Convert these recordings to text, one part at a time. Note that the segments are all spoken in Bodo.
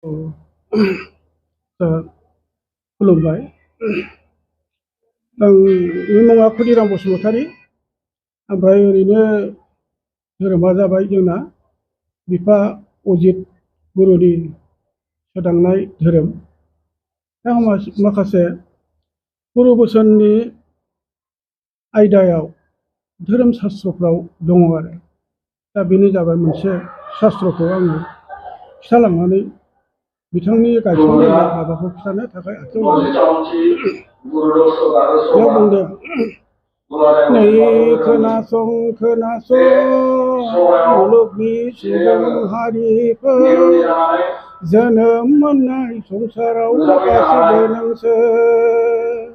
औ दा खुलुमबाय। आंनि मुङा खुदिराम बसुमतारी। ओमफ्राय ओरैनो धोरोमा जाबाय जोंना बिफा अजित गुरुनि सोदांनाय धोरोम। दा माखासे गुरु बोसोननि आयदायाव धोरोम शास्त्रफ्राव दङ आरो। दा बेनो जाबाय मोनसे शास्त्रखौ आङो खिथालांनानै बिथांनि गायसननाय माबाखौ खिथानो थाखाय आखायाव लादों। बेयाव बुंदों, नै खोनासं मुलुगनि सुबुं हारिफोर, जोनोम मोननाय संसाराव गासिबो नोंसोर।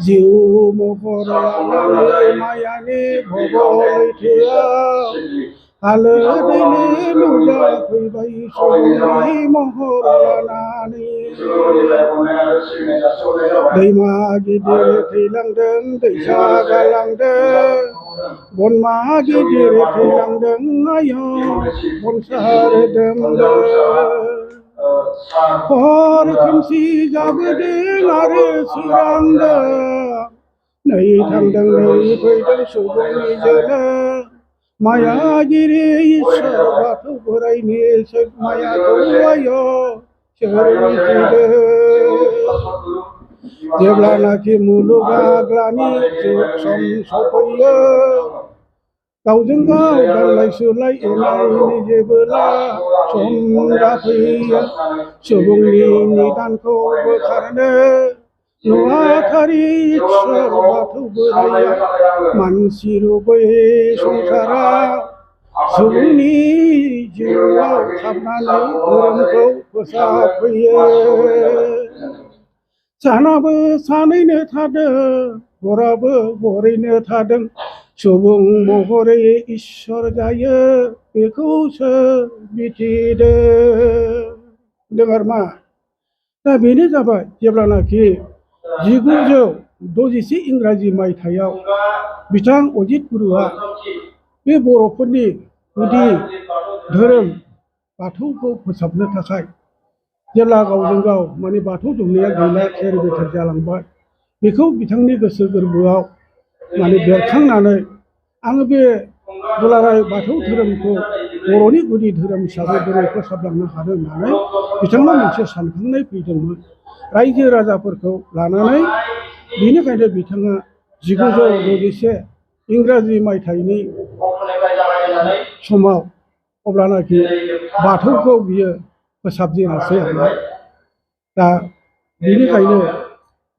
जिउ महर लानानै मायानि भब लैथोआव हालो दैलो नुजाफैबाय सुबुंनि महर लानानै। दैमा गिदिर थैलांदों, दैसा गालांदों, बनमा गिदिर थैलांदों, आयौ बनसा रोदोमदों। हर खोमसि जाबोदों आरो सोरांदों, नै थांदों नै फैदों सुबुंनि जोनोम। मायागिरि इसोर बाथौ बोराइनि मायाखौ आय' सोर मिथिदों। जेब्लानाखि मुलुगा ग्लानि जुग सम सफैयो, गावजों गाव दानलाय सोलाय एनायनि जेबोला सम जाफैयो, सुबुंनि निदानखौ बोखारनो नुवाथारि इसोर बाथौ बोराइया मानसि रुबै संसाराव सुबुंनि जिउआव हाबनानै धोरोमखौ फोसाबफैयो। सानाबो सानैनो थादों, हराबो हरैनो थादों, सुबुं महरै इसोर जायो बेखौसो मिथिदों आरो मा। दा बेनो जाबाय जेब्लानाखि 1964 इंराजि मायथाइयाव बिथां अजित गुरुआ बे बर'फोरनि गुदि धोरोम बाथौखौ फोसाबनो थाखाय जेब्ला गावजों गाव माने बाथौ दुमनाया गैला, थेर बेथेर जालांबाय, बेखौ बिथांनि गोसो गोरबोआव माने बेरखांनानै आङो बे दुलाराय बाथौ धोरोमखौ बर'नि गुदि धोरोम हिसाबै बोरै फोसाबलांनो हादों होननानै बिथांनाव मोनसे सानखांनाय फैदोंमोन रायजो राजाफोरखौ लानानै। बेनिखायनो बिथाङा 1961 इंराजि मायथाइनि समाव अब्लानाखि बाथौखौ बियो फोसाबजेनासै आरोना। दा बेनिखायनो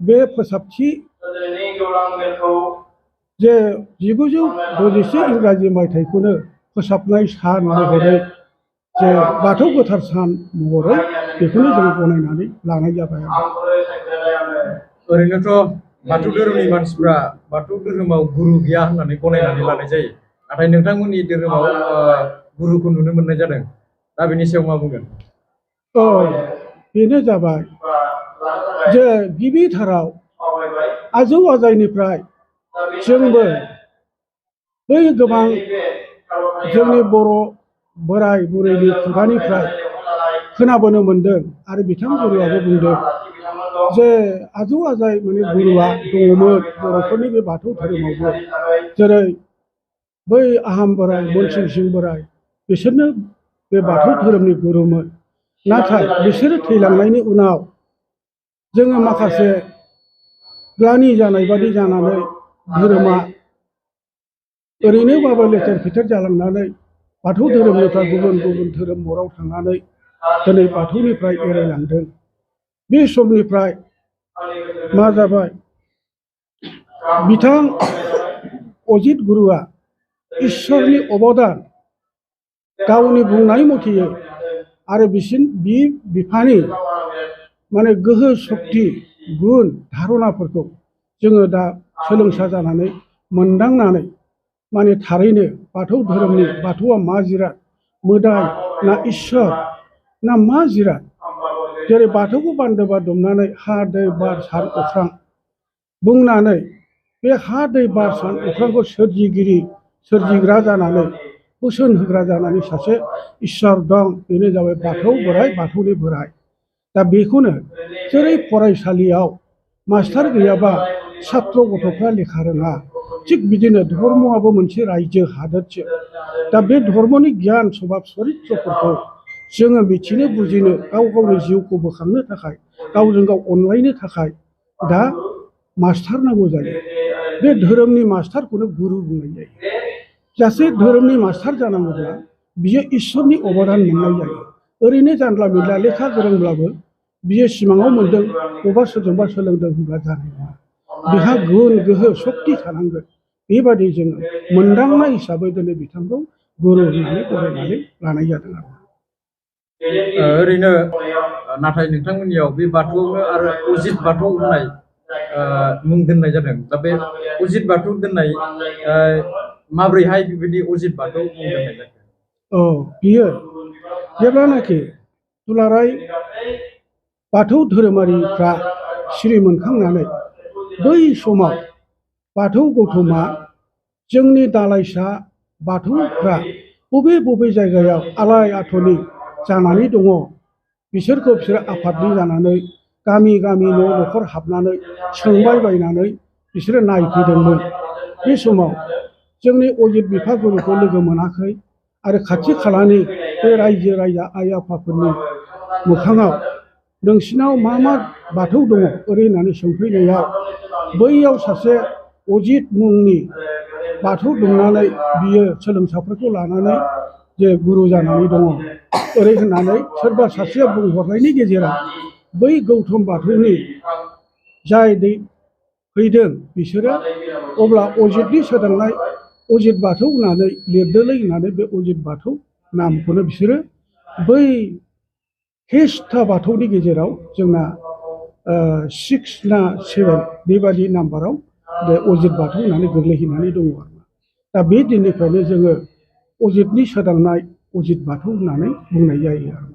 बे फोसाबथि जे 1961 इंराजि मायथाइखौनो फोसाबनाय सान महरै, जे बाथौ गोथार सान महरै बेखौनो जों गनायनानै लानाय जाबाय आरो। ओरैनोथ' बाथौ धोरोमनि मानसिफ्रा बाथौ धोरोमाव गुरु गैया होननानै गनायनानै लानाय जायो, नाथाय नोंथांमोननि धोरोमाव गुरुखौ नुनो मोननाय जादों। दा बेनि सायाव मा बुंगोन? बेनो जाबाय जे गिबिथाराव आजौ आजैनिफ्राय जोंबो बै गोबां जोंनि बर' बोराय बुरैनि खुगानिफ्राय खोनाबोनो मोनदों आरो बिथां गुरुआबो बुंदों जे आजौ आजै माने गुरुआ दङमोन बर'फोरनि बे बाथौ धोरोमावबो। जेरै बै आहम बोराय मोनसिं सिं बोराय, बिसोरनो बे बाथौ धोरोमनि गुरुमोन। नाथाय बिसोरो थैलांनायनि उनाव जोङो माखासे ग्लानि जानाय बादि जानानै धोरोमा ओरैनोबाबो लेथेर फेथेर जालांनानै बाथौ धोरोमनिफ्राय गुबुन गुबुन धोरोम मराव थांनानै दिनै बाथौनिफ्राय एरायलांदों। बे समनिफ्राय मा जाबाय, बिथां अजित गुरुआ इसोरनि अबदान गावनि बुंनाय मथेयै आरो बि बिफानि माने गोहो सक्ति गुन धारनाफोरखौ जोङो दा सोलोंसा जानानै मोनदांनानै माने थारैनो बाथौ धोरोमनि बाथौआ मा जिराद, मोदाय ना इसोर ना मा जिराद, जेरै बाथौखौ बान्दोबा दुमनानै हा दै बार सान अख्रां बुंनानै बे हा दै बार सान अख्रांखौ सोरजिगिरि सोरजिग्रा जानानै बोसोन होग्रा जानानै सासे इसोर दं, बेनो जाबाय बाथौ बोराइ, बाथौनि बोराइ। दा बेखौनो जेरै फरायसालियाव मास्टार गैयाबा सात्र गथ'फ्रा लेखा रोङा, थिग बिदिनो धर्मआबो मोनसे रायजो हादोरसो। दा बे धर्मनि गियान सभाब चरित्रफोरखौ जोङो मिथिनो बुजिनो, गाव गावनि जिउखौ बोखांनो थाखाय, गावजों गाव अनलायनो थाखाय दा मास्टार नांगौ जायो। बे धोरोमनि मास्टारखौनो गुरु बुंनाय जायो। सासे धोरोमनि मास्टार जानांगौब्ला बियो इसोरनि अबदान मोननाय जायो। ओरैनो जानला मोनला लेखा गोरोंब्लाबो बियो सिमाङाव मोन्दों, बबेबा सोरजोंबा सोलोंदों होनब्ला जानाय नङा। बिहा गुन गोहो सक्ति थानांगोन। बेबादि जोङो मोनदांनाय हिसाबै दिनै बिथांखौ गुरु होननानै गनायनानै लानाय जादों आरो। ओरैनो नाथाय नोंथांमोननियाव बे बाथौआवनो आरो अजित बाथौ होननाय मुं दोननाय जादों। दा बे अजित बाथौ दोननाय माब्रैहाय बेबायदि अजित बाथौ मुं दोननाय जादों? बियो जेब्लानाखि दुलाराय बाथौ धोरोमारिफ्रा सिरि मोनखांनानै बै समाव बाथौ गौथुमा जोंनि दालाइसा बाथौफ्रा बबे बबे जायगायाव आलाय आथनि जानानै दङ, बिसोरखौ बिसोरो आफादनि जानानै गामि गामि न'खर हाबनानै सोंबाय बायनानै बिसोरो नायफैदोंमोन। बे समाव जोंनि अजित बिफागुरुखौ लोगो मोनाखै आरो खाथि खालानि बे रायजो राजा आइ आफाफोरनि मोखाङाव नोंसिनाव मा मा बाथौ दङ ओरै होननानै सोंफैनायाव बैयाव सासे अजित मुंनि बाथौ दुमनानै बियो सोलोंसाफोरखौ लानानै जे गुरु जानानै दङ ओरै होननानै सोरबा सासेया बुंहरनायनि गेजेराव बै गौतम बाथौनि जाय फैदों बिसोरो अब्ला अजितनि सोदांनाय अजित बाथौ होननानै लिरदोलै होननानै बे अजित बाथौ नामखौनो बिसोरो बै हेस्था बाथौनि गेजेराव जोंना 6 ना 7 बेबादि नाम्बाराव बे अजित बाथौ होननानै गोग्लैहैनानै दङ आरो। दा बे दिननिफ्रायनो जोङो अजितनि सोदांनाय अजित बाथौ होननानै बुंनाय जायो आरो।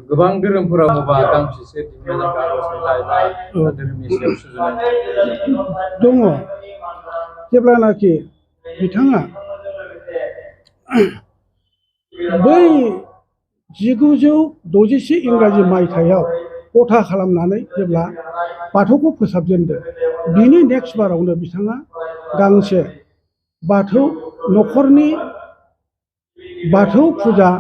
गोबां धोरोमफोराव बबा गांसेसो दिहुननाय आर'जलाइ बा धोरोमनि सायाव सुजुनाय दङ। जेब्लानाखि बिथाङा बै 1961 इंराजि मायथाइयाव गथा खालामनानै जेब्ला बाथौखौ फोसाबजेनदों, बिनि नेक्स्ट बारावनो बिथाङा गांसे बाथौ न'खरनि बाथौ फुजा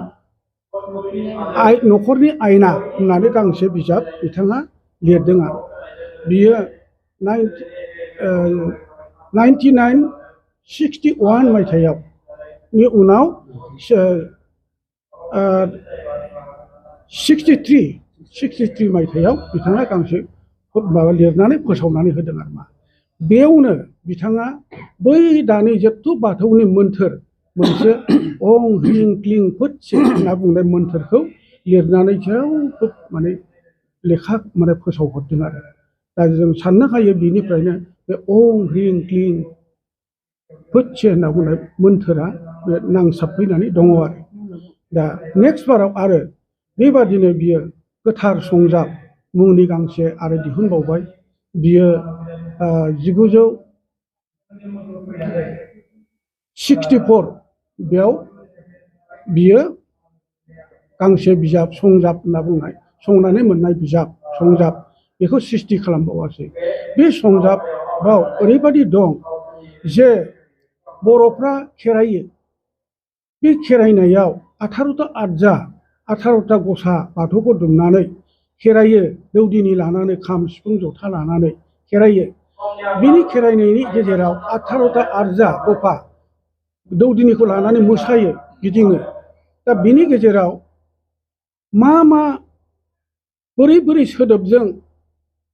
न'खरनि आयना होननानै गांसे बिजाब बिथाङा लिरदों आरो। बियो 1961 मायथाइयाव नि उनाव 63 मायथाइयाव बिथाङा गांसे माबा लिरनानै फोसावनानै होदों आरो मा। बेयावनो बिथाङा बै दानि जेथु बाथौनि मोन्थोर मोनसे अं ह्रिं क्लिं फुटसे होनना बुंनाय मोन्थोरखौ लिरनानै जेरावबो माने लेखा माने फोसावहरदों आरो। दा जों साननो हायो बिनिफ्रायनो बे अं ह्रिं क्लिं फुटसे होनना बुंनाय मोन्थोरा बे नांसाबफैनानै दङ आरो। दा नेक्स्ट बाराव आरो बेबादिनो बियो गोथार संजाब मुंनि गांसे आरो दिहुनबावबाय। बियो 1964 बेयाव बियो गांसे बिजाब संजाब होनना बुंनाय, संनानै मोननाय बिजाब संजाब, बेखौ सृष्टि खालामबावासै। बे संजाबाव ओरैबादि दं जे बर'फ्रा खेरायो। बे खेराइनायाव 18ता आदजा 18ता गसा बाथौखौ दुमनानै खेरायो, दौदिनि लानानै खाम सिफुं जथा लानानै खेरायो। बिनि खेराइनायनि गेजेराव 18ता आदजा गफा दौदिनिखौ लानानै मोसायो, गिदिङो। दा बिनि गेजेराव मा मा बोरै बोरै सोदोबजों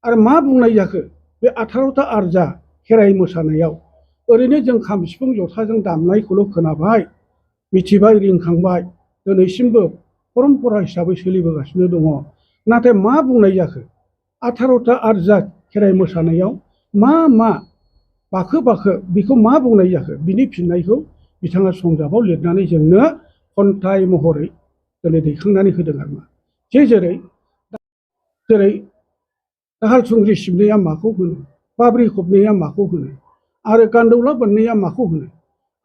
आरो मा बुंनाय जाखो बे 18ता आदजा खेराइ मोसानायाव? ओरैनो जों खाम सिफुं जथाजों दामनायखौल' खोनाबाय, मिथिबाय, रिंखांबाय, दिनैसिमबो परम्परा हिसाबै सोलिबोगासिनो दङ। नाथाय मा बुंनाय जाखो 18ता आदजा खेराइ मोसानायाव मा मा बाखो बेखौ मा बुंनाय जाखो? बिनि फिननायखौ बिथाङा संजाबाव लिरनानै जोंनो खन्थाइ महरै दिनै दैखांनानै होदों आरो मा। जेरै दाहाल थुंग्रि सिबनाया माखौ होनो, बाब्रि खबनाया माखौ होनो, आरो गान्दौला बोननाया माखौ होनो,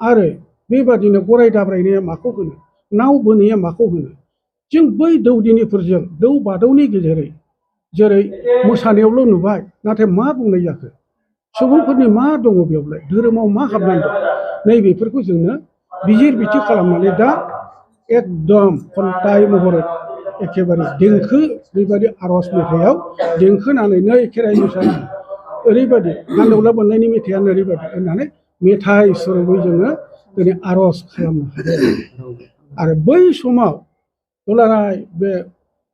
आरो बेबादिनो गराय दाब्रायनाया माखौ होनो नाव बोनाया माखौ होनो जों बै दौदिनिफोरजों दौ बादौनि गेजेरै जेरै मोसानायावल' नुबाय नाथाय मा बुंनाय जाखो सुबुंफोरनि मा दङ बेयावलाय धोरोमाव मा हाबनानै दं नैबेफोरखौ जोंनो बिजिर बिथि खालामनानै दा एकदम खन्थाइ महरै एखेबारे देंखो बेबायदि आर'ज मेथाइयाव देंखो होनानैनो खेराइ मोसानाय ओरैबायदि गान्दौला बोननायनि मेथाइयानो ओरैबायदि होननानै मेथाइ स्वरुपै जोङो दिनै आर'ज खालामनो हादों आरो बै समाव दुलाराय बे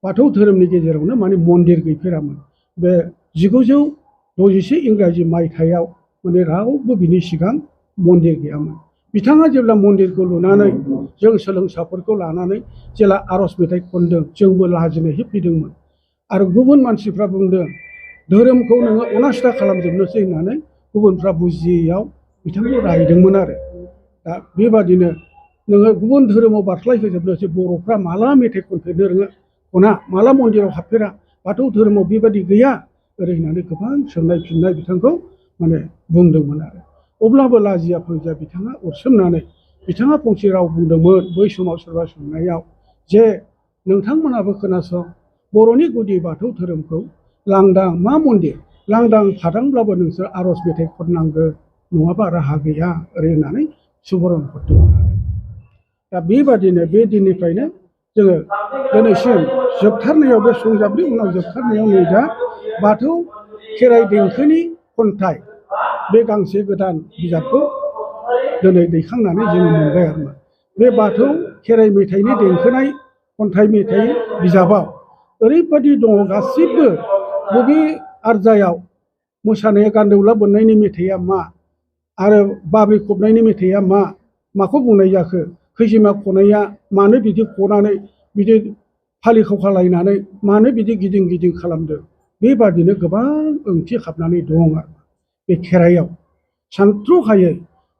बाथौ धोरोमनि गेजेरावनो माने मन्दिर गैफेरामोन बे 1961 इंराजि मायथाइयाव माने रावबो बिनि सिगां मन्दिर गैयामोन बिथाङा जेब्ला मन्दिरखौ लुनानै जों सोलोंसाफोरखौ लानानै जेला आर'ज मेथाइ खनदों जोंबो लाजिनाय फैदोंमोन आरो गुबुन मानसिफ्रा बुंदों धोरोमखौ नोङो अनास्था खालामजोबनोसै होननानै गुबुनफ्रा बुजियैयाव बिथांखौ रायदोंमोन आरो दा बेबादिनो नोङो गुबुन धोरोमाव बारस्लाय होजोबनोसै बर'फ्रा माला मेथाइ खनफेरनो रोङो खना माला मन्दिराव हाबफेरा बाथौ धोरोमाव बेबादि गैया ओरै होननानै गोबां सोंनाय फिननाय बिथांखौ माने बुंदोंमोन आरो अब्लाबो लाजिया फांजिया बिथाङा अरसोमनानै बिथाङा फंसे राव बुंदोंमोन बै समाव सोरबा सोंनायाव जे नोंथांमोनाबो खोनासं बर'नि गुदि बाथौ धोरोमखौ लांदां मा मन्दिर लांदां थादोंब्लाबो नोंसोर आर'ज मेथाइ खननांगौ नङाबा राहा गैया ओरै होननानै सुबुरुन हरदोंमोन आरो दा बेबादिनो बे दिननिफ्रायनो जोङो दिनैसिम जोबथारनायाव बे संजाबनि उनाव जोबथारनायाव नै दा बाथौ खेराइ देंखोनि खन्थाइ बे गांसे गोदान बिजाबखौ दिनै दैखांनानै जोङो मोनबाय आरोमा बे बाथौ खेराइ मेथाइनि देंखोनाय खन्थाइ मेथाइ बिजाबाव ओरैबादि दङ गासिबो बबे आरजायाव मोसानाया गान्दौला बोननायनि मेथाइया मा आरो बाब्रि खबनायनि मेथाइया मा माखौ बुंनाय जाखो खैजिमा खनाया मानो बिदि खनानै बिदि फालिखाव खालायनानै मानो बिदि गिदिं गिदिं खालामदों बेबादिनो गोबां ओंथि हाबनानै दं आरो बे खेराइयाव सानथ्र'हायै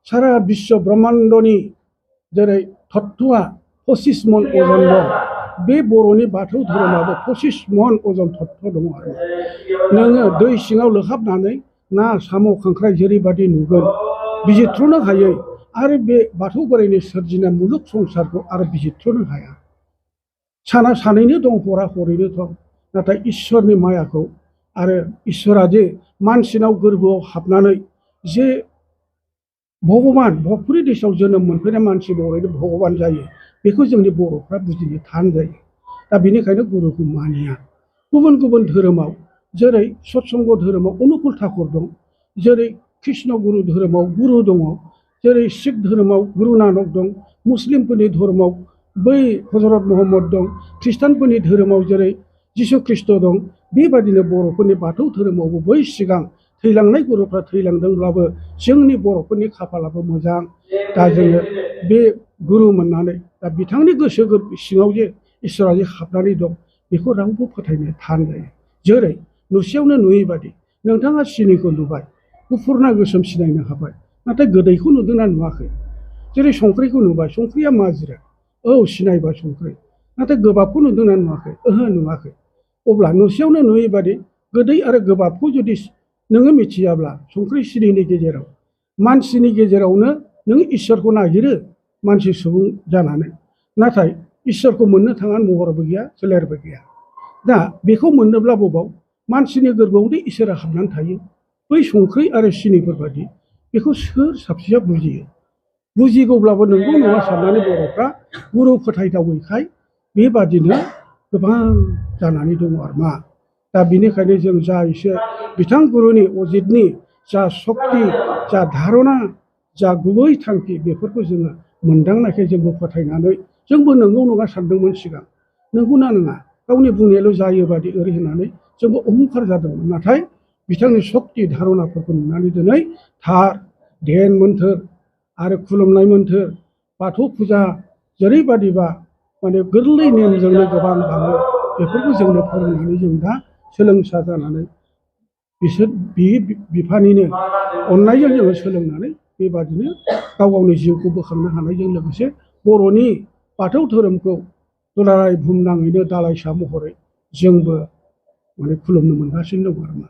सारा बिश्व ब्रह्माण्डनि जेरै तत्वआ 25 मन अजन दं बे बर'नि बाथौ धोरोमाबो 25 मन अजन तत्व दङ आरो नोङो दै सिङाव लोहाबनानै ना साम' खांख्राइ जेरैबादि नुगोन बिजिरथ्र'नो हायै आरो बे बाथौ बोराइनि सोरजिनाय मुलुग संसारखौ आरो बिजिरथ्र'नो हाया साना सानैनो दं हरा हरैनो दं नाथाय इसोरनि मायाखौ आरो इसोरा जे मानसिनाव गोरबोआव हाबनानै जे भगबान भगपुरि देशआव जोनोम मोनफैनाय मानसि महरैनो भगबान जायो बेखौ जोंनि बर'फ्रा बुजिनो थान जायो दा बेनिखायनो गुरुखौ मानिया गुबुन गुबुन धोरोमाव जेरै सत्संग धोरोमाव अनुकुल ठाकुर दं जेरै कृष्ण गुरु धोरोमाव गुरु दङ जेरै सिख धोरोमाव गुरु नानक दं मुस्लिमफोरनि धर्मआव बै हजरत महम्मद दं ख्रिस्टानफोरनि धोरोमाव जेरै जिसु ख्रिस्ट' दं बेबादिनो बर'फोरनि बाथौ धोरोमावबो बै सिगां थैलांनाय गुरुफ्रा थैलांदोंब्लाबो जोंनि बर'फोरनि खाफालाबो मोजां दा जोङो बे गुरु मोननानै दा बिथांनि गोसो सिङाव जे इसोरा जे हाबनानै दं बेखौ रावबो फोथायनो थान जायो जेरै नुसेयावनो नुयै बादि नोंथाङा सिनिखौ नुबाय गुफुर ना गोसोम सिनायनो हाबाय नाथाय गोदैखौ नुदोंना नुवाखै जेरै संख्रिखौ नुबाय संख्रिया मा जिराद औ सिनायबाय संख्रि नाथाय गोबाबखौ नुदोंना नुवाखै ओहो नुवाखै अब्ला नुसेयावनो नुयै बादि गोदै आरो गोबाबखौ जुदि नोङो मिथियाब्ला संख्रि सिनिनि गेजेराव मानसिनि गेजेरावनो नों इसोरखौ नागिरो मानसि सुबुं जानानै नाथाय इसोरखौ मोननो थाङा महरबो गैया सोलेरबो गैया दा बेखौ मोननोब्ला बबाव मानसिनि गोरबोआवदि इसोरा हाबनानै थायो बै संख्रि आरो सिनिफोर बादि बेखौ सोर साबसेया बुजियो बुजिगौब्लाबो नंगौ नङा साननानै बर'फ्रा गुरु फोथायदावैखाय बेबादिनो गोबां जानानै दङ आरो मा दा बिनिखायनो जों जा एसे बिथां गुरुनि अजितनि जा सक्ति जा धारना जा गुबै थांखि बेफोरखौ जोङो मोनदांनायखाय जोंबो फोथायनानै जोंबो नंगौ नङा सानदोंमोन सिगां नंगौना नङा गावनि बुंनायाल' जायो बादि ओरै होननानै जोंबो अहंखार जादोंमोन नाथाय बिथांनि सक्ति धारनाफोरखौ नुनानै दिनै थार ध्यान मोन्थोर आरो खुलुमनाय मोन्थोर बाथौ फुजा जेरैबादिबा माने गोरलै नेमजोंनो गोबां बाङो बेफोरखौ जोंनो फोरोंनानै जों दा सोलोंसा जानानै बिसोर बिफानिनो अननायजों जोङो सोलोंनानै बेबादिनो गाव गावनि जिउखौ बोखांनो हानायजों लोगोसे बर'नि बाथौ धोरोमखौ दुलाराय बुहुमनाङैनो दालाइसा महरै जोंबो माने खुलुमनो मोनगासिनो दं आरो मा